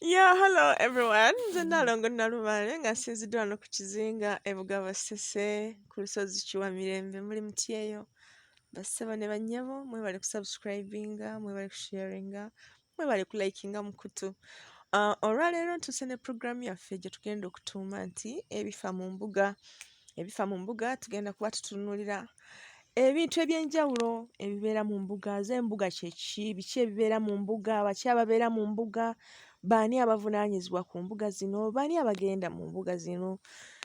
Yeah, hello everyone. Nze Nnaalongo Nalubaale nga nsinziddwa wano ku kizinga e Bugaba Ssese ku lusozi Kiwamirembe. Muli mutya eyo bassebo ne bannyabo? Mwebale kusubscribinga, mwebale kusharinga, mwebale kulikinga mukutu. Olwaleero ntuuse ne pulogulaamu yaffe gye tugenda okutuuma nti ebifa mu mbuga. Ebifa mu mbuga tugenda kuba tutunuulira ebintu eby'enjawulo ebibeera mu mbuga. Z'embuga kye ki? Biki ebibeera mu mbuga? Baki ababeera mu mbuga? Baani abavunaanyizibwa ku mbuga zino? Baani abagenda mu mbuga zino?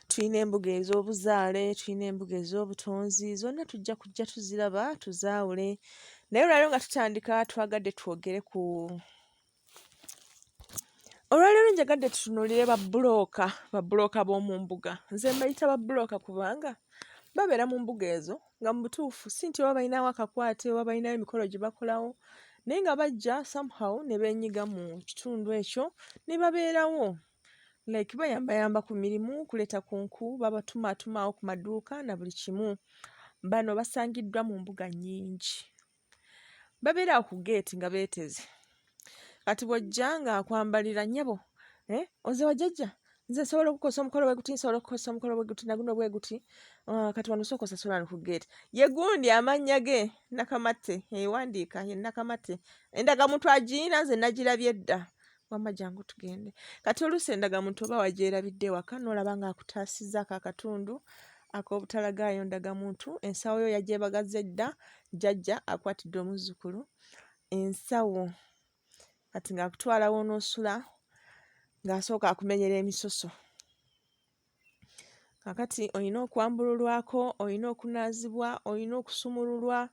Tulina embuga ez'obuzaale, tulina embuga ez'obutonzi, zonna tujja kujja tuziraba tuzaawule. Naye olwaleero nga tutandika twagadde twogere ku Olwaleero njagadde tutunuulire babbulooka, babbulooka b'omu mbuga. Nze mbayita babbulooka kubanga babeera mu mbuga ezo nga mu butuufu si nti oba balinawo akakwate oba balinawo emikolo gye bakolawo naye nga bajja somehow ne beenyiga mu kitundu ekyo ne babeerawo. Like bayambayamba ku mirimu, kuleeta ku nku, babatumaatumawo ku maduuka na buli kimu. Bano basangiddwa mu mbuga nnyingi. Babeera awo ku ggeeti nga beeteze. Kati bw'ojja ng'akwambalira nnyabo, eh, oze wa jjajja? Nze nsobola okukukozesa omukolo bwe guti, nsobola okukukozesa omukolo bwe guti na guno bwe guti. Ah, kati wano sooka osasula wano ku ggeeti. Ye gundi amannya ge Nakamatte, ewandiika ye Nakamatte. Endagamuntu agirina nze nagirabye dda. Wamma jangu tugende. Kati oluusi endagamuntu oba wagyerabidde ewaka n'olaba ng'akutaasizzaako akatundu ak'obutalagaayo ndagamuntu, ensawo yo yagyebagazze dda, jjajja akwatidde omuzzukulu ensawo. Kati ng'akutwala w'onoosula ng'asooka akumenyera emisoso. Kaakati olina okwambululwako, olina okunaazibwa, olina okusumululwa,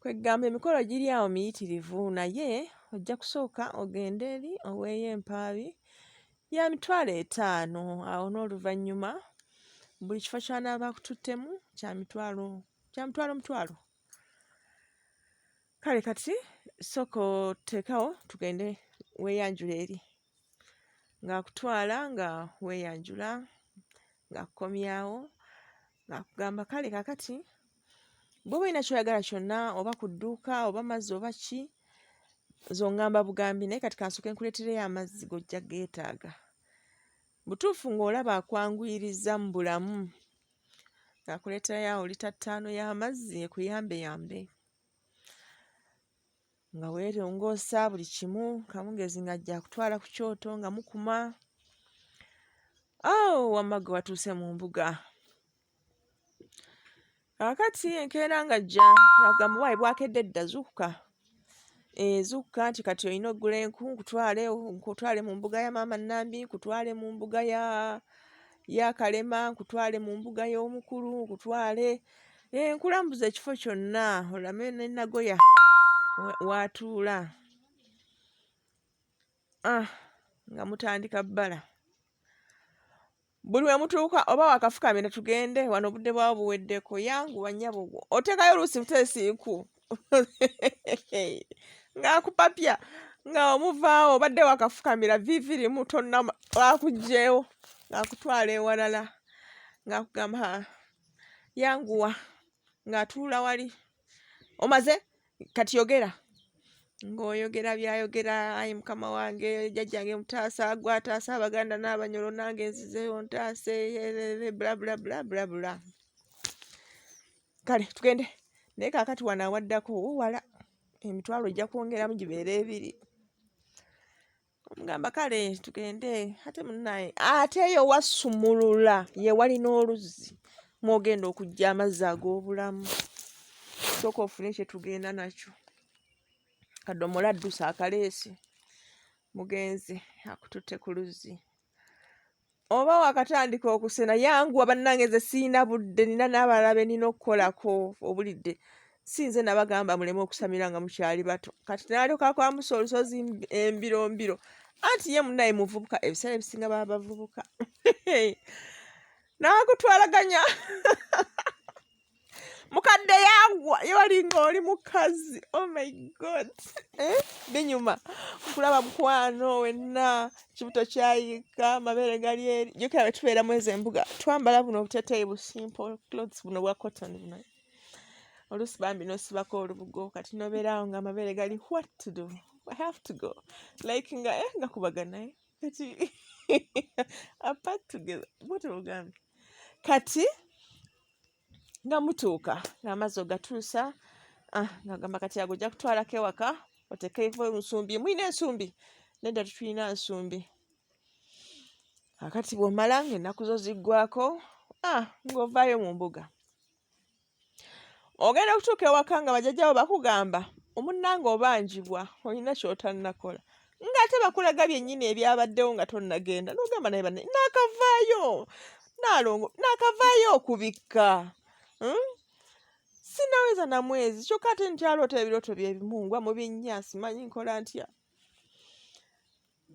kweggamba emikolo giri awo miyitirivu naye ojja kusooka ogende eri oweeyo empaabi ya 50,000 awo n'oluvannyuma buli kifo ky'anaaba akututtemu kya mitwalo kya mutwalo mutwalo. Kale kati sooka oteekawo tugende weeyanjule eri. Ng'akutwala nga weeyanjula, ng'akukomyawo, ng'akugamba kale kaakati bw'oba olina ky'oyagala kyonna oba ku dduuka oba mazzi oba ki nze ongamba bugambi naye kati kansooke nkuleetereyo amazzi g'ojja geetaaga. Butuufu ng'olaba akwanguyiriza mu bulamu ng'akuleeterayo awo lita ttaano y'amazzi ekuyambeyambe. Nga weerongoosa buli kimu, Kamungezi ng'ajja akutwala ku kyoto nga mukuma. Awo wamma ggwe watuuse mu mbuga. Kaakati enkeera ng'ajja ng'akugamba owaaye bwakedde dda zuukuka. Eh, zuukuka nti kati olina okugula enku nkutwale nkutwale mu mbuga ya maama Nambi, nkutwale mu mbuga ya ya Kalema, nkutwale mu mbuga y'omukulu, nkutwale eh, nkulambuze ekifo kyonna olame ne Nagoya w'atuula. Ah, nga mutandika bbala. Buli we mutuuka oba wakafukamira tugende wano obudde bwawo buweddeko yanguwa nnyabo gwo oteekayo oluusi buteesi nku ng'akupapya nga omuvaawo obadde wakafukamira viivi limu tonna akuggyeewo ng'akutwala ewalala ng'akugamba yanguwa ng'atuula wali omaze kati yogera ng'oyogera byayogera ayi mukama wange jjajjange mutaasa gwe ataasa abaganda n'abanyolo nange nzizeeyo ntaase bla bla bla bla bla kale tugende naye kaakati wano awaddako wala emitwalo ojja kwongeramu gibeere ebiri Omugamba kale tugende ate munaye ate eyo wasumulula ye wali n'oluzzi mwogenda okujja amazzi ag'obulamu sooka ofune kye tugenda nakyo kadomola addusa akaleesi mugenzi akututte ku luzzi oba wakatandika okusena yanguwa bannange nze siyina budde nina n'abalala be nina okukolako obulidde si nze nabagamba muleme okusamira nga mukyali bato kati nalyoka kwamusa olusozi embiro mbiro anti ye munaye muvubuka ebiseera ebisinga baba bavubuka nakutwalaganya mukadde yagwa ye walinga oli mukazi oh my god eh? binyuma nkulaba mukwano wenna kibuto kyayiika amabeere gali eri jukira bwe tubeeramu ezo embuga twambala buno obuteteeyi bu simple clothes buno bwa cotton buno oluusi bambi nosibako olubugo kati nobeeraawo nga amabeere gali what to do. I have to go like nga eh, nga kubagana eh. Kati apart together bwotyo bugambye kati nga mutuuka ng'amazzi ogatuusa, ah, ng'agamba kati ago ojja kutwalako ewaka otekeeko ensumbi. Mulina ensumbi? Nedda, tetulina nsumbi. Akati bw'omala ng'ennaku zo ziggwako, ah, ng'ovaayo mu mbuga. Ogenda okutuuka ewaka nga bajjajjabo bakugamba omunnange obanjibwa olina ky'otannakola, ng'ate bakulaga byennyini ebyabaddewo nga tonnagenda, n'ogamba naye banne naakavaayo naalongo naakavaayo okubikka, Sinnaweza na mwezi kyokka ate nkyaloota ebirooto bye bimu ngwa mu binnya, simanyi nkola ntya.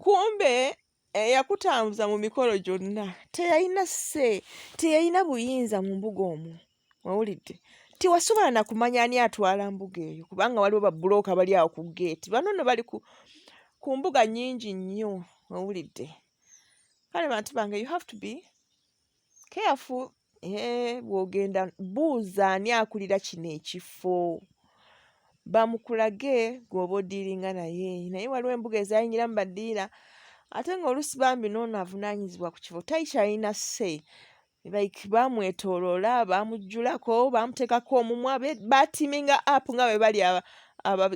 Kumbe eyakutambuza mu mikolo gyonna teyalina sse, teyalina buyinza mu mbuga omwo. Owulidde? Tewasobola na kumanya ani atwala mbuga eyo kubanga waliwo babbulooka bali awo ku ggeeti. Bano nno bali ku mbuga nnyingi nnyo. Owulidde? Kale bantu bange, you have to be careful. Eh, bw'ogenda buuza ani akulira kino ekifo, bamukulage gw'oba odiiringa naye. Naye waliwo embuga ezayingiramu baddiira ate ng'oluusi bambi n'ono avunaanyizibwa ku kifo takyalina sse, like baamwetooloola, baamujjulako, baamuteekako omumwa, baatiiminga up nga bwe bali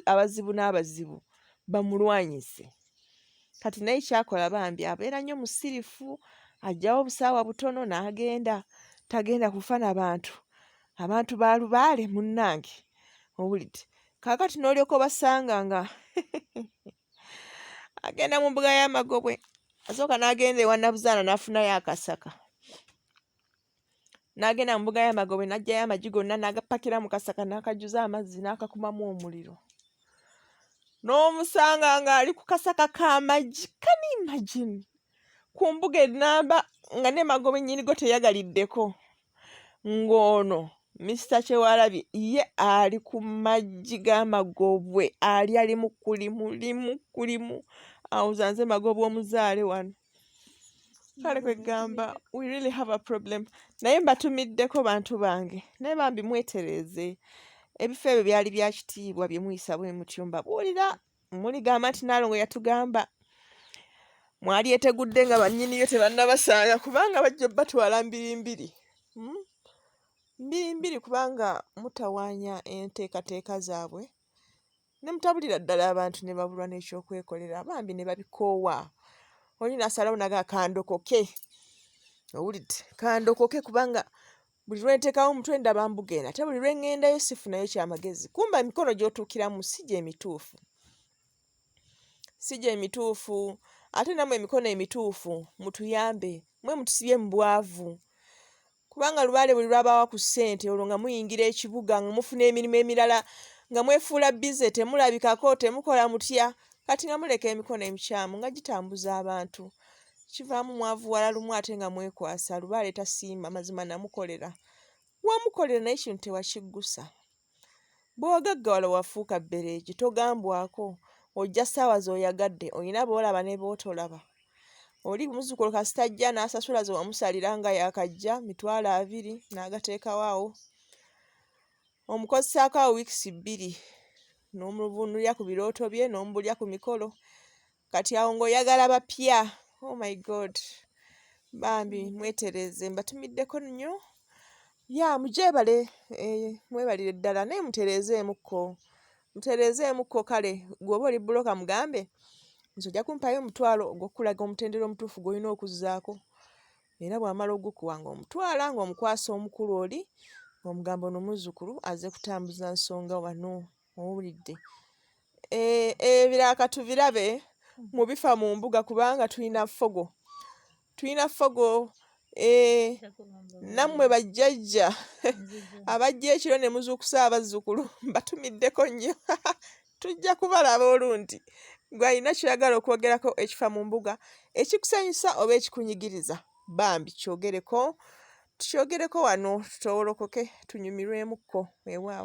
abazibu n'abazibu bamulwanyise. Kati naye kyakola bambi abeera nnyo musirifu, aggyawo obusaawa butono n'agenda, tagenda kufa na bantu. Abantu ba lubaale munnange, owulidde? Kaakati n'olyoka obasanga nga agenda mu mbuga y'amagobwe, asooka n'agenda ewa Nabuzaana n'afunayo akasaka. N'agenda mu mbuga y'amagobwe n'aggyayo amagi gonna n'agapakira mu kasaka n'akajjuza amazzi n'akakumamu omuliro. N'omusanga ng'ali ku kasaka k'amagi, can you imagine? Ku mbuga ennamba nga ne Magobe nnyinigo teyagaliddeko, ng'ono Mister Kyewalabye ye ali ku maggi g'amagobwe alya limu ku limu, limu ku limu, awuza nze Magobwe omuzaale wano. Kale kwegamba we really have a problem, naye mbatumiddeko bantu bange, naye bambi mwetereeze. Ebifo ebyo byali bya kitiibwa bye muyisa bwe mutyo. Mbabuulira muligamba nti Naalongo yatugamba mwali etegudde nga bannyiniyo tebannabasanga, kubanga bajja batwala mbirimbiri, Mbirimbiri kubanga mutawaanya enteekateeka zaabwe ne mutabulira ddala abantu ne babulwa n'ekyokwekolera bambi ne babikoowa. Oli n'asalawo naga kandokoke, owulidde, kandokoke kubanga buli lwe nteekawo omutwe ndaba mbuga eno, ate buli lwe ŋŋendayo sifunayo kyamagezi. Kumba emikono gy'otuukiramu si gye mituufu, si gye mituufu. Ate nammwe emikono emituufu mutuyambe, mwe mutusibye mu bwavu, kubanga lubaale buli lw'abawa ku ssente olwo nga muyingira ekibuga nga mufuna emirimu emirala, nga mwefuula bize, temulabikako, temukola mutya, kati nga muleka emikono emikyamu nga gitambuza abantu, kivaamu mwavuwala lumu ate nga mwekwasa. Lubaale tasiima mazima, namukolera wamukolera naye kino tewakiggusa. Bwe wagaggawala wafuuka bbereegi, togambwako, ojja ssaawa z'oyagadde, olina b'olaba ne b'otolaba. Oli muzzukulu kasita ajja n'asasula ze wamusalira nga yaakajja 20,000 n'agateekawo awo, omukozesaako awo wiikisi 2 n'omuvunulira ku birooto bye n'omubulya ku mikolo. Kati awo ng'oyagala bapya. Oh my God, bambi mwetereeze, mbatumiddeko nnyo. Ya mugyebale, eh, mwebalire ddala, naye mutereezeemukko, mutereezeemukko. Kale gw'oba oli bbulooka mugambe nti ojja kumpaayo 10,000 ogw'okukulaga omutendera omutuufu gw'olina okuzzaako, era bw'amala ogukuwa ng'omutwala ng'omukwasa omukulu oli, ng'omugamba ono muzzukulu azze kutambuza nsonga wano. Owulidde? Ebirala katubirabe mu bifa mu mbuga kubanga tulina ffogo, tulina ffogo. Nammwe bajjajja abajja ekiro ne muzuukusa abazzukulu, mbatumiddeko nnyo, tujja kubalaba olundi. Gwe alina ky'oyagala okwogerako ekifa mu mbuga ekikusanyusa oba ekikunyigiriza, bambi kyogereko, tukyogereko wano tutowolokoke tunyumirwemukko. Weewaawo.